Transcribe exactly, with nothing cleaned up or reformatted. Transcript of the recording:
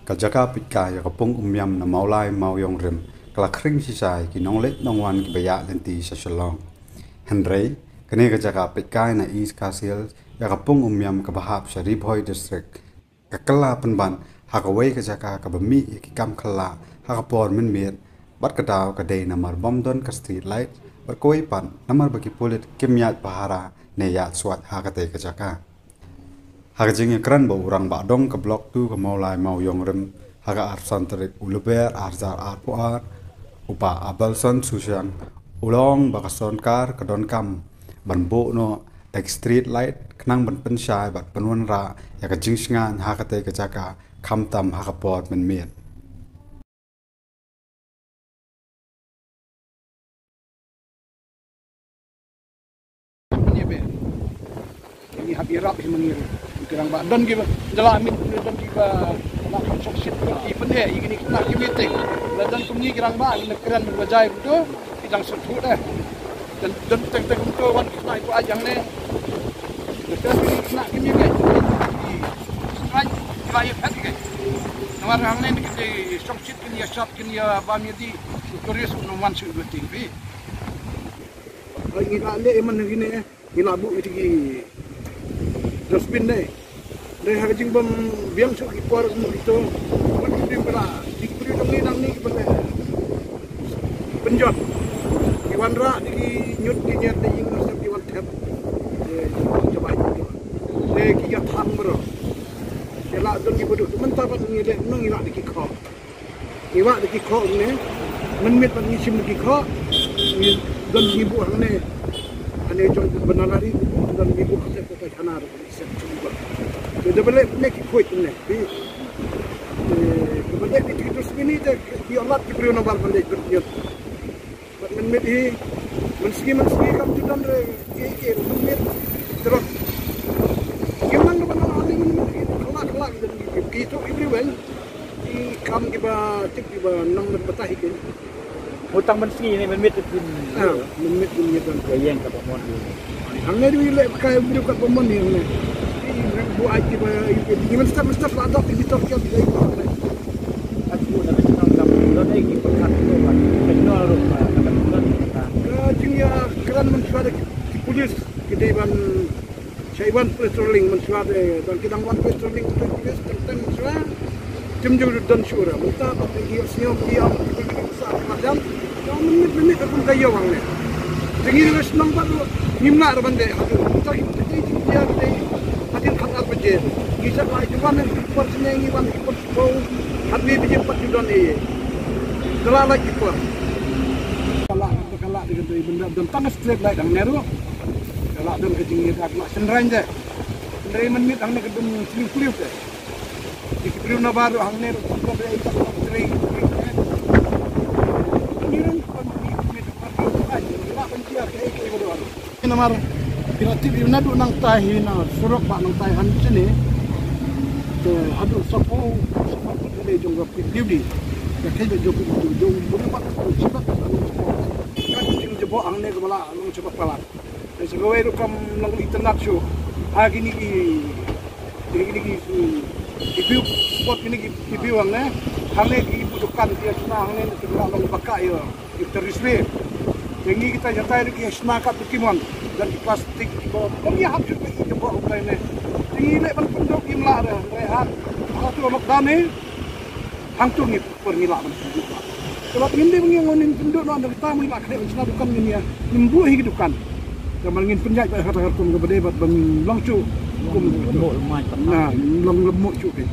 Ka jaka peitkai ïa ka pung Umïam na Mawlai Mawiong Rim ka la khring shisha ïa ki nongleit nongwan kiba ïaid lynti sha Shillong. Hynrei kane ka jaka peitkai na East Khasi Hills ïa ka pung Umïam kaba hap sha Ri Bhoi District ka kylla pynban ha kawei ka jaka kaba mih ïa ki kam khyllah ha ka por mynmiet, bad ka daw ka dei namar bym don ka street light, bad kawei pat namar ba ki pulit kim ïaid pahara ne ïaid swait ha katei ka jaka. Ha ka jingïakren bad u Rangbah Dong ka Block two ka Mawlai Mawiong Rim ha ka arphew san tarik u Lber arhajar arphew ar, u Bah Abelson Susang u la ong ba ka sorkar ka donkam ban buh noh da ki street light khnang ban pynshai bad pynwanrah ïa ka jingshngaiñ ha katei ka jaka, khamtam ha ka por mynmiet. Ngi hap ïarap hi ma ngi ruh. Ki rangbah don kiba jala mit, don kiba la kham shongshit ki pyneh ïa kine ki khynnah ki meeting. La don kumne ki rangbah, ngi kren ba jai kumto ki dang sngewthuh eh. Don, don teng teng kumto wan ki khynnah ki buaid hangne. Don teng ki khynnah ki meeting. Ki la ïa phet ki. Namar hangne ki dei shongshit, kin ïa shad, kin ïa bam ïa dih. Tourist u nang wan shu waiting phi. Ngi la leh ïa man ngi ne, ngi la buh ïa ki dustbin ne. Dei ha ka jingbym biang shuh ki por kumne kito. Wan ki briew ba la, ki briew jong ngi nangne kiba leh pynjot. Ki wanrah da ki ñiut ki ñiat da ïing, nusep ki wan thep. Eh, jaba ïing ki wan. Dei ki ïa thang baroh. Ïa la don kiba duh mynta ban ngi leh, nang ïa la da ki khoh. Ngi wah da ki khoh ne, mynmiet pat ngi shim da ki khoh, ngi don ngi buh hangne. Hangne jong Banalari, don ngi buh hangne, ko ka khana da ki set sum ba. Te da ba leh ne ki khoh ne, ki, eh, da ba leh ki, ki dustbin te, ki ïoh lad ki briew namar ba leh briew. Bad mynmiet hi, mynsngi mynsngi kam ju don re, ki, ki, mynmiet, terus. Ki nang da ba nang hangne mynmiet hi, khlak khlak ki don ki, ki, ki, to ki briew. Ki kam kiba tip kiba nang ban batai hi kin. Utang ban sngi ne mynmiet kin. Ah, mynmiet kin ïa ban. Ka ïeng kaba mon. Hangne dei leh kai briew kaba mon hangne. Ki buaid kiba, ki mynstep mynstep la dok ki bitor ki. Aku na ka chnong kam don ei ki pyrkhat tu ban. Ka chnong ruh ka don ka. Ka jingïakren mynshuwa da ki, ki pulis ki dei ban Shai wan patrolling mynshuwa de, don ki dang wan patrolling, patrolling teng teng mynshuwa. Tim ju don shuwa, mynta ba ki ïoh sñiaw ki ïoh sa madan. Ïoh mynmiet mynmiet ka kum ka ïoh wang ne. Te ngi ruh shnong bad ruh ngim lah ruh ban dei haduh. Mynta ki ki ki ki hadien khat ar baje. Ngi sa lai ju wan ki por sne ngi wan ki por sbo. Hadien baje pat ju don e. Kala lai ki por. Kala kala de don tang street light dang ne ruh. Ka la don ka jingïada ka la shynrang de. Hynrei mynmiet hangne ka dum sliw sliw de. Ki briew na bar hangne ruh ka dei ka trei. Ni ran ka mynmiet ka la ban jia ka ei ka ei ba don. Namar ki la tip ïa na du nangtai hi na surok ba nangtai han sini. Te haduh sapo sapo ka dei jong ka diu di. Ka kei ba jong ka diu di jong ka diu di. Ka jing jabo hangne ka ba la long jabo palat. Te sa kawei ruh kam long itynnad shuh. Ha kine ki, kine ki, ki, ki view spot, kine ki, ki view hangne. Hangne ki buh dukan ki shna hangne, ki la long baka ïa, ïa tourist ne. Te ngi kita jatai ruh ki shna kat ki mon. Dan ki plastik ki bom. Bom ïa hap shuh ki bom hangne. Te ngi leh ban pynduh ki mla ruh. Hynrei ha, ha tu lockdown ne. Hangto ngi por ngi lah ban pynduh ba. Te wat ngim dei ba ngi ngon ngin pynduh noh, da kita ngi lah kane ban shna dukan ngin ïa, ngim buh hi ki dukan. Te namar ngin pynjah ba ha kata ka rukom kaba dei bad ban long shuh kum. Long lem shuh ke.